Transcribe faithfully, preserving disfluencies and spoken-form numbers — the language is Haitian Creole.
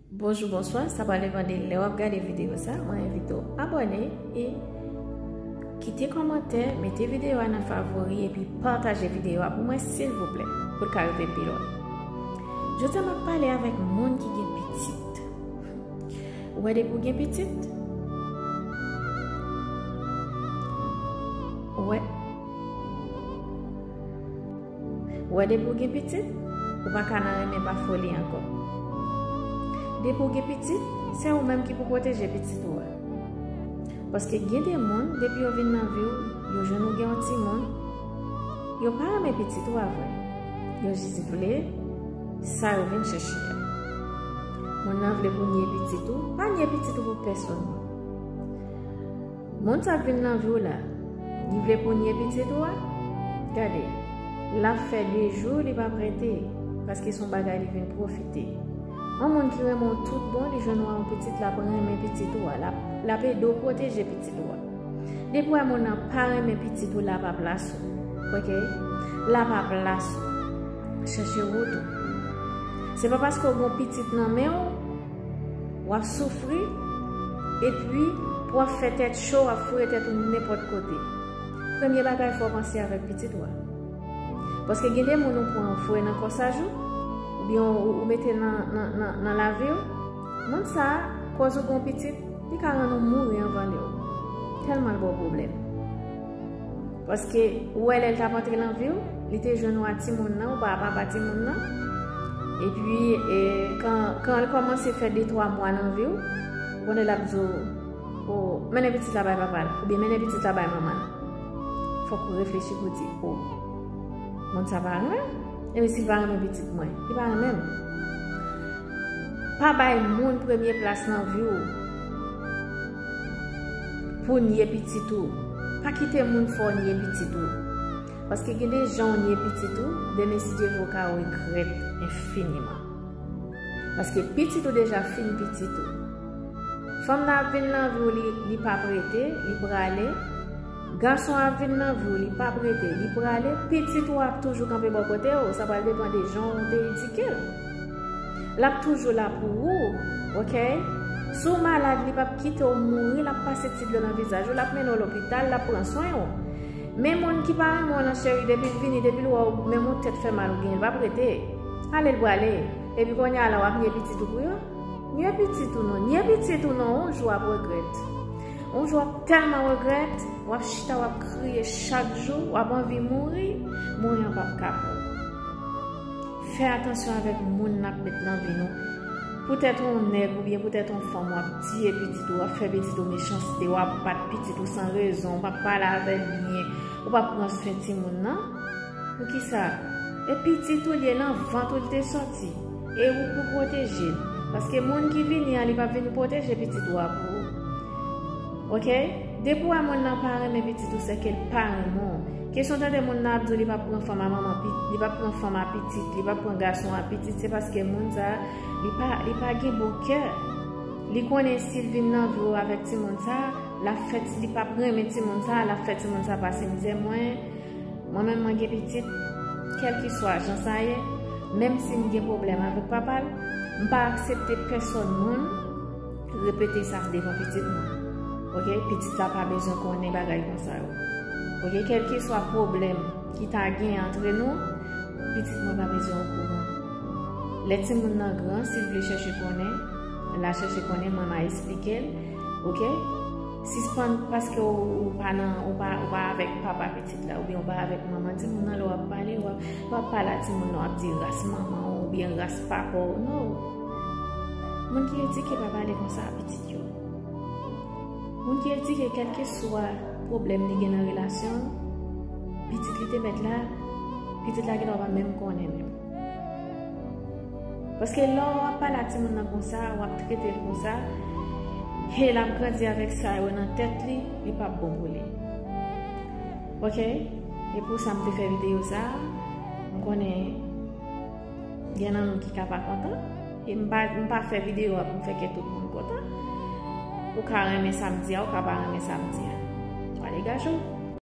Bonjou, bonswa, sa pral depann de lè w ap gade videyo sa. Mwen envite w abòne e kite kòmantè, mete videyo a nan favori epi pataje videyo a pou mwen silvouplè, pou l ka rive pi lwen. Jodi a m ap pale avèk moun ki gen pitit. Ou wè depi w gen pitit? Ou wè? Ou wè depi w gen pitit, ou pa ka nan renmen pa foli ankò. Depi w gen pitit, se ou menm ki pou pwoteje pitit ou a. Paske gen de moun, depi yo vin nan vi w, yo jwenn ou gen yon timoun, yo pa renmen pitit ou a vre. Yo jis vle sa yo vin chèche a. Moun nan vle pou nye pitit ou, pa nye pitit ou pou pèsonn. Moun sa ap vin nan vi w la, li vle pou nye pitit ou a? Gade, l ap fè de jou li p ap rete, paske se yon bagay li vin pwofite. Yon moun ki renmen w tout bon, li jwenn ou a yon pitit, l ap renmen pitit ou a, l ap, l ap ede w pwoteje pitit ou a. Depi w wè moun nan pa renmen pitit ou, l ap a plas ou. Oke? L ap a plas ou. Chèche wout ou. Se pa paske w gen yon pitit nan men w, w ap soufri, epi w ap fè tèt cho, w ap foure tèt ou nenpòt kote. Premye bagay, fò w panse avèk pitit ou a. Paske gen de moun ou pran, ou foure nan kòsaj ou, oubyen ou, ou mete nan, nan, nan, nan lavi w, moun sa a, koz ou gen yon pitit, li ka rann ou mouri anvan lè w. Tèlman l ba w pwoblèm. Paske ou wè lè l t ap antre nan vi w, li te jwenn ou a timoun nan, ou pa a papa timoun nan. Epi, e, kan, kan l kòmanse fè de twa mwa nan vi w, ou konnen l ap di w, o, mennen pitit la bay papa l, oubyen mennen pitit la bay manman l. Fòk ou reflechi pou di, o, moun sa pa renmen m? Ebyen si l pa renmen pitit mwen, li pa renmen m. Pa bay moun premye plas nan vi w pou nye pitit ou. Pa kite moun fè w nye pitit ou. Paske gen de jan w nye pitit ou, demen si Dye vle w ka regrèt enfiniman. Paske pitit ou deja fin pitit ou. Fanm nan ap vin nan vi w, li, li p ap rete, li prale. Gason ap vin nan vi w, li p ap rete, li prale. Pitit ou ap toujou kanpe bò kote w, sa pral depann de jan w te edike l. L ap toujou la pou ou, oke? Si w malad, li p ap kite w mouri, l ap pase ti dlo nan vizaj ou, l ap mennen w lopital, l ap pran swen w. Men moun ki pa renmen w nan cheri, depi l vini, depi l wè w, menm yon tèt fè mal ou genyen, l p ap rete. Ale l prale. Epi kounye a la, w ap nye pitit ou pou yo? Nye pitit ou non, nye pitit ou non, yon jou w ap regrèt. Yon jou w ap tèlman regrèt, w ap chita, w ap kriye chak jou, w ap anvi mouri, mouri an p ap ka pou ou. Fè atansyon avèk moun n ap met nan vi nou. Poutèt ou yon nèg oubyen poutèt yon fanm, w ap tiye pitit ou, w ap fè pitit ou mechanste, w ap bat pitit ou san rezon, w p ap pale avè l byen, ou p ap pran swen timoun nan. Poukisa? E pitit ou li ye, nan vant ou li te sòti. E ou pou pwoteje l. Paske moun ki vini an, li p ap vin pwoteje pitit ou a pou ou. Oke? Depi w wè moun nan pa renmen pitit ou, se ke l pa renmen w. Kesyon tande moun nan ap di w li p ap pran fanm a manman pi-, li p ap pran fanm a pitit, li p ap pran gason a pitit, se paske moun sa a, li pa, li pa gen bon kè. Li konnen si l vin nan vi w avèk timoun sa a, l ap fè ti, li p ap renmen timoun sa a, l ap fè timoun sa a pase mizè. Mwen, mwen menm mwen gen pitit, kèlkeswa jan sa ye, menm si m gen pwoblèm avèk papa l, m pa aksepte pèsòn moun repete sa devan pitit mwen. Oke? Pitit la pa bezwen konnen bagay konsa yo. Oke? Kèlkeswa pwoblèm ki ta gen antre nou, pitit mwen pa bezwen okouran. Lè timoun nan gran, si l vle chèche konnen, l a chèche konnen, mwen m a esplike l. Oke? Sispann paske ou, ou pa nan, ou pa, ou pa avèk papa pitit la, oubyen ou pa avèk manman timoun nan, lè w ap pale, w ap, w ap pale a timoun nan, w ap di ras manman w oubyen ras papa w. No. Moun ki edike pa pale konsa a pitit yo. Moun ki edike, kèlkeswa pwoblèm li gen nan relasyon l, pitit li te mèt la, pitit la gendwa pa menm konnen menm. Paske lè w ap pale a timoun nan konsa, w ap trete l konsa, e l ap grandi avèk sa yo nan tèt li, li p ap bon pou li. Oke? E pou sa m te fè videyo sa a, m konnen gen nan nou ki ka pa kontan. E m pa, m pa fè videyo a pou m fè kè tout moun kontan. Ou ka renmen sa m di a, ou ka pa renmen sa m di a. Sa degaje w.